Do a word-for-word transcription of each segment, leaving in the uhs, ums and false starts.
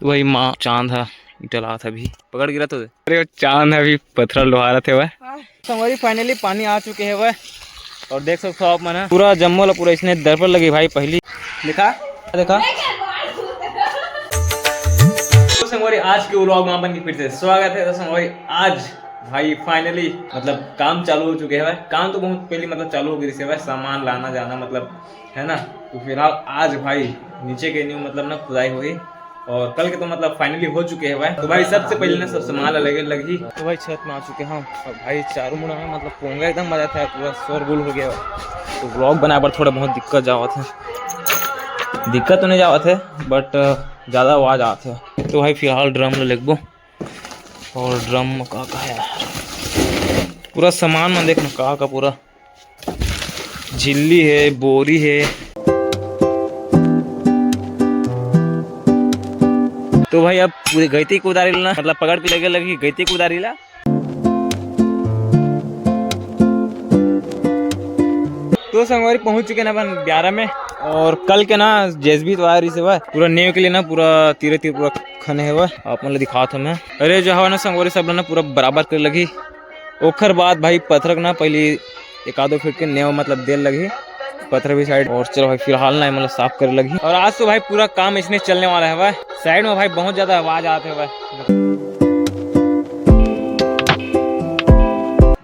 वही माँ चांद ह, ईटा लात ह अभी। पकड़ गिरा तो दे। अरे, वो चांद ह अभी पथरा ल डोहारत हेवय। संगवारी, finally पानी आ चुके हेवय। और देख सकथो आप मन ह, पूरा जम्मो ल पूरा इसने दरपर लगी भाई। पहली देखा, देखा। तो संगवारी, आज के vlog में अपन के फिर से स्वागत है। तो संगवारी, आज भाई finally मतलब काम चालू हो चुके हेवय। काम तो बहुत पहले मतलब चालू हो गए हेवय, सामान लाना जाना मतलब, है ना। तो फिलहाल आज भाई नीचे के न्यू मतलब ना खुदाई होही। और कल के तो मतलब finally हो चुके हेवय। तो भाई सबसे पहले ना सब सामान ला लगे लगही। तो भाई छत में आ चुके हम। और भाई चारों मुड़ा में मतलब पोंगा एकदम बजात हे, पूरा शोरगुल हो गया। तो vlog बनाए बर थोड़ा बहुत दिक्कत जावत हे, दिक्कत तो नहीं जावत हे, but ज़्यादा आवाज़ आत हे। तो भाई फिलहाल drum ला लेगबो। और drum में का का हे यार, पूरा सामान में देख ना का का, पूरा झिल्ली हे, बोरी हे। तो भाई अब पूरे गैती कुदारी ला, मतलब पकड़ के लगे लगही गैती कुदारी ला। तो संगवारी पहुंच चुके ना अपन ब्यारा में। और कल के ना जेसीबी तो आ रही से पूरा नेव के लिए ना पूरा तीरे तीर पूरा खने हेवय। आप मन ल दिखात हंव मैं। अरे जो हवा ना संगवारी सब ल ना पूरा बराबर करे लगही। ओखर बाद भाई पथरा के ना पहली एक आधो फीट के नेव मतलब देर लगही पथरा भी side। और चलो भाई फिलहाल ना मतलब साफ करे लगही। और आज तो भाई पूरा काम इसने चलने वाला हेवय। Side में भाई बहुत ज्यादा आवाज आत हेवय।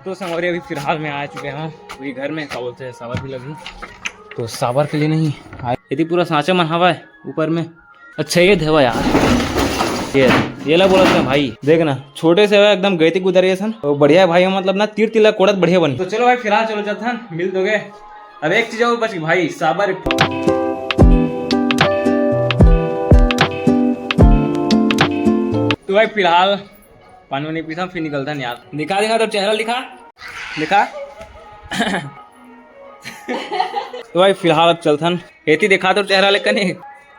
तो संगवारी अभी फिलहाल मैं आ चुके हंव वही घर में, का बोलते हैं, साबर भी लगही। तो साबर के लिए नहीं आए, यदि पूरा सांचा मन हवय ऊपर में। अच्छा, ये देवा यार, ये, ये ला बोलत हे भाई। देख ना, छोटे से हवय एकदम गैती कुदारी असन। तो बढ़िया भाई, मतलब ना तीर तीर ला कोड़त बढ़िया बनी। तो चलो भाई, फिलहाल चलो चलथन, मिल दोगे। अब एक चीज और बच गई भाई, साबर। तो भाई फिलहाल पानी वानी पीथन, फिर निकलथन यार। दिखा, दिखा तो चेहरा दिखा, दिखा। तो भाई फिलहाल अब चलथन। एती देखा तो चेहरा ले कने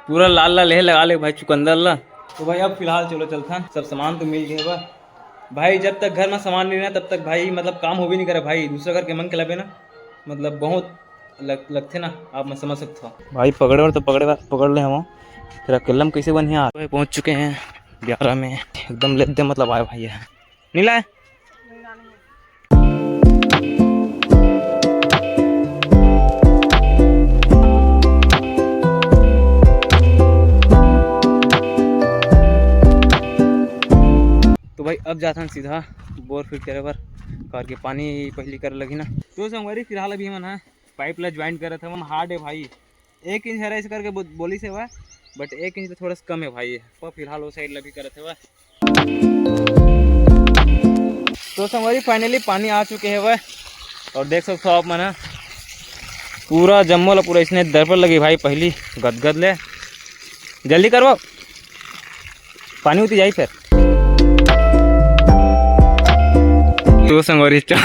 पूरा लाल लाल हे लगा ले भाई चुकंदर ला। तो भाई अब फिलहाल चलो चलथन, सब सामान तो मिल गए बा भाई। जब तक घर में सामान नहीं ना तब तक भाई मतलब काम हो भी नहीं करे भाई। दूसरा घर के मन के लाबे ना मतलब बहुत लग, लगथे ना, आप मैं समझ सकता हूँ भाई। पकड़े बर तो पकड़े बर पकड़ ले हम, फिर अकेला में कैसे बनिया। भाई पहुंच चुके हैं ब्यारा में, एकदम लेते मतलब आए भाई है। नहीं लाए? तो भाई अब जाथन सीधा बोर फिट करे बर, करके पानी पहली करे लगी ना। तो संगवारी फिलहाल अभी हमन ह पाइप ला ज्वाइन करत हवन। हार्ड है भाई, एक इंच हरा ऐसे करके बो-, बोली से हुआ, बट एक इंच तो थोड़ा सा कम है भाई। पर फिलहाल वो साइड ला भी करत हवा। तो संगवारी फाइनली पानी आ चुके हवय और देख सकते हो आप मन ह पूरा जम्मो ला पूरा इसने दरपर लगी भाई। पहली गदगद ले जल्दी करवा, पानी उती जाई फिर। तो संगवारी चा-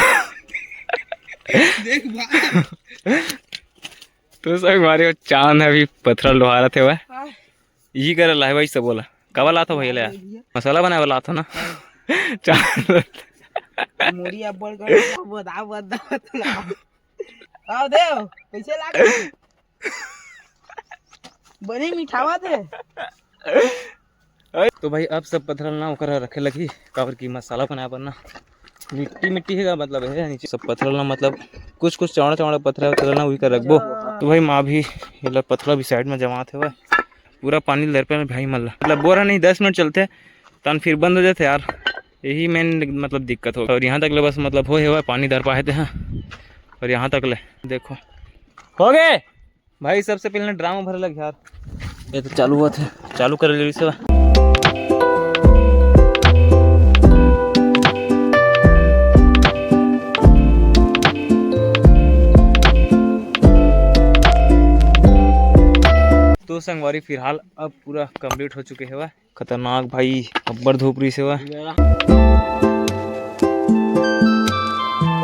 देख भाई। तो संगवारी वो चांद अभी पथरा लोहारत हवय। हाँ। यही करे ला है भाई सब बोला। काबर लात हो भैया ले? भैया। मसाला बनाए बर लात हो ना? हाँ। चांद। मुड़ी अब्बड़ कर बदा बदा बदा। आओ देव, कैसे लाग? बने मिठावा थे। तो भाई अब सब पथरा ना ओकर रखे लगी, काबर की मसाला बनाए बर ना मिट्टी मिट्टी है का मतलब है नीचे सब पथरा ना, मतलब कुछ कुछ चौड़ा चौड़ा पथरा उथरा ना उही कर रखबो। तो भाई माँ भी ये ला पथरा भी साइड में जमात है, पूरा पानी लरपे में भाई मन ला, मतलब बोरा नहीं दस मिनट चलते तन फिर बंद हो जाते यार, यही मेन मतलब दिक्कत हो। और यहाँ तक ले बस मतलब हो हेवा पानी दर पाए थे, हाँ। और यहाँ तक ले देखो हो गए। भाई सबसे पहले ड्राम भरे लग यार। ये तो चालू हुआ था, चालू कर ले इसे। तो संगवारी फिलहाल अब पूरा कंप्लीट हो चुके हवा। खतरनाक भाई, अब्बड़ धूप रही से हवा।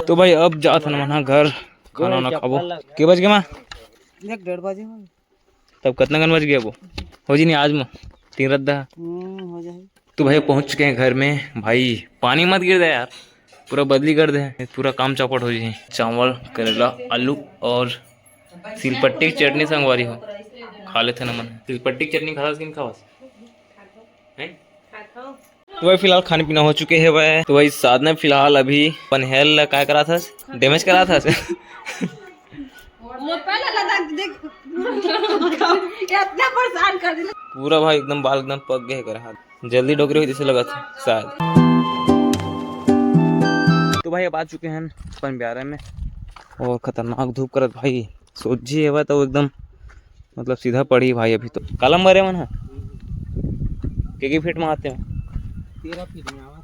तो भाई अब जात हन मन घर, खाना वाना खाबो। के बज गए माँ? एक डेढ़ बजे में। तब कितना गन बज गया वो? हो जी नहीं, आज में तीन रद्दा। हम्म, हो जाए। तो भाई पहुंच चुके हैं घर में। भाई पानी मत गिर दे यार, पूरा बदली कर दे, पूरा काम चौपट हो जाए। चावल, करेला, आलू और सिलपट्टी की चटनी संगवारी हो, खा लेते ना मन। सिलपट्टी की चटनी खास कि नहीं खास? तो भाई, फिलहाल खाना पीना हो चुके हे भाई। तो भाई, साधना फिलहाल अभी अपन हेयर ला काय करा था, डैमेज करा था। वो पहले लगा देख, इतना परेशान कर दिला। पूरा भाई एकदम बाल एकदम पक गए कर हाथ, जल्दी डोकरी हुई जैसे लगा था शायद। तो भाई, अब आ चुके हैं अपन ब्यारा में, और खतरनाक धूप करत भाई। सोझी हेवय तो एकदम मतलब सीधा पड़ी भाई। अभी तो कालम भरे मन ह के के फीट में आते हैं। तेरह फीट में आवा,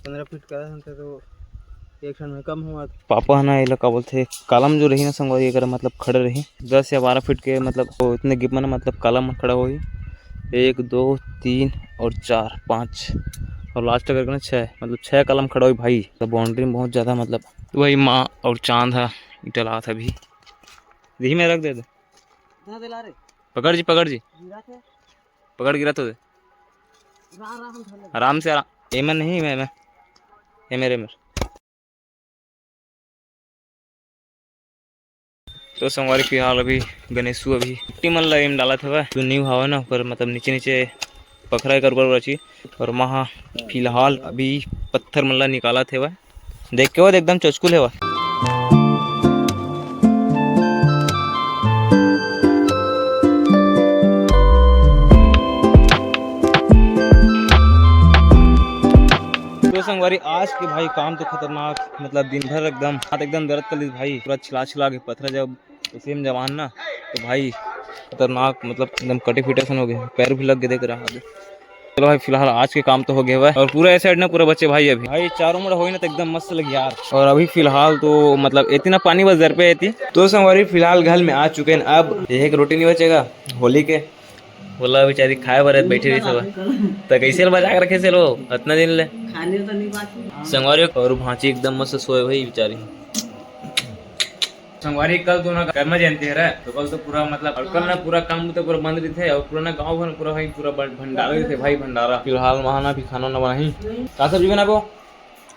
पंद्रह फीट करा हन तो एक ठन में कम हुआ। पापा ह ना, एला का बोलथे, कालम जो रही ना संगवारी, एकर मतलब खड़े रही, दस या बारह फीट के, मतलब वो इतने गिप में ना, मतलब कालम खड़ा होही। एक, दो, तीन और चार, पाँच और लास्ट करके ना छः, मतलब छः कालम खड़ा होही भाई। तो बाउंड्री में बहुत ज़्यादा मतलब वही माँ और चांद है, ईटा लात है अभी। धीमे रख दे दे। धर दे ला रे। पकड़ जी, पकड़ जी। गिरा थे। पकड़ गिरा तो दे। रा, रा, हम धर ले। आराम से, आराम। एमे नहीं, मैं, मैं। ए मेरे, मेरे। तो संगवारी, फिलहाल अभी गणेशु अभी मिट्टी मन ला एम डालत हवय, जो नींव हवय ना, ओकर मतलब नीचे नीचे पखरा कर ऊपर रची, और महा फिलहाल अभी पत्थर मन ला निकालत हवय। देख के वो एकदम चचकुल हवय। तो संगवारी, आज के भाई काम तो खतरनाक, मतलब दिन भर एकदम हाथ एकदम दर्द कर ली भाई, पूरा छिला छिला के पथरा जब उसी में जवान ना, तो भाई खतरनाक, मतलब एकदम कटे फीटे सन हो गए, पैर भी लग गए देख रहा है। चलो भाई, फिलहाल आज के काम तो हो गए हुआ है, और पूरा ऐसे ना पूरा बचे भाई। अभी भाई चारों मुड़ा होई ना तो एकदम मस्त लगे यार। और अभी फिलहाल तो मतलब इतना पानी बस दर पे एती। तो संगवारी, फिलहाल घर में आ चुके हैं, अब एक रोटी नहीं बचेगा होली के। बोला बेचारी खाए बर बैठे रही सब, तो कैसे बचा के रखे से लो इतना दिन ले। खाने तो नहीं बाकी। संगवारी और भांची एकदम मस्त सोए भाई बेचारी। संगवारी, कल तो ना कर्मा जयंती है रे, तो कल तो पूरा मतलब, और कल ना पूरा काम तो पूरा बंद रहिथे, और पूरा ना गांव भर पूरा भाई पूरा बं-, भंडारा रहिथे भाई, भंडारा। फिलहाल वहां ना भी खाना ना बनाही। का सब्जी बनाबो?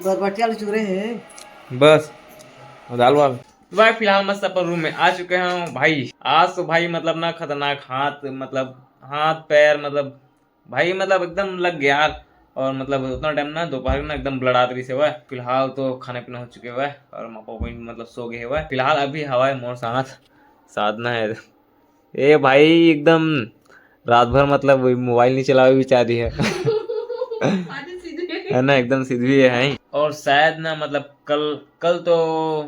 बरबट्टी आलू चूरे है। बस, और दाल वाल। तो भाई, फिलहाल मस्त अपन रूम में आ चुके हैं भाई। आज तो भाई मतलब ना खतरनाक हाथ, मतलब हाथ पैर, मतलब भाई मतलब एकदम लग गया यार। और मतलब उतना टाइम ना दोपहर के ना एकदम ब्लडात रही से हुआ। फिलहाल तो खाने पीना हो चुके हुआ है और मापा बहन मतलब सो गए हुआ है। फिलहाल अभी हवा है मोर साथ साधना है। ए भाई, एकदम रात भर मतलब वही मोबाइल नहीं चलावे बेचारी है। है ना, एकदम सीधी है। और शायद ना मतलब कल, कल तो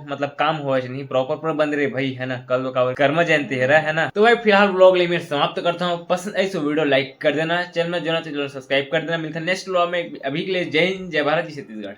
मतलब काम हुआ नहीं, प्रॉपर पर बंद रहे भाई, है ना। कल तो का कर्मा जयंती है रे, है ना। तो भाई फिलहाल व्लॉग ले मैं समाप्त करता हूँ। पसंद आई तो वीडियो लाइक कर देना, चैनल में जो ना तो चैनल सब्सक्राइब कर देना। मिलते हैं नेक्स्ट व्लॉग में। अभी के लिए जय हिंद, जय भारत, जय छत्तीसगढ़।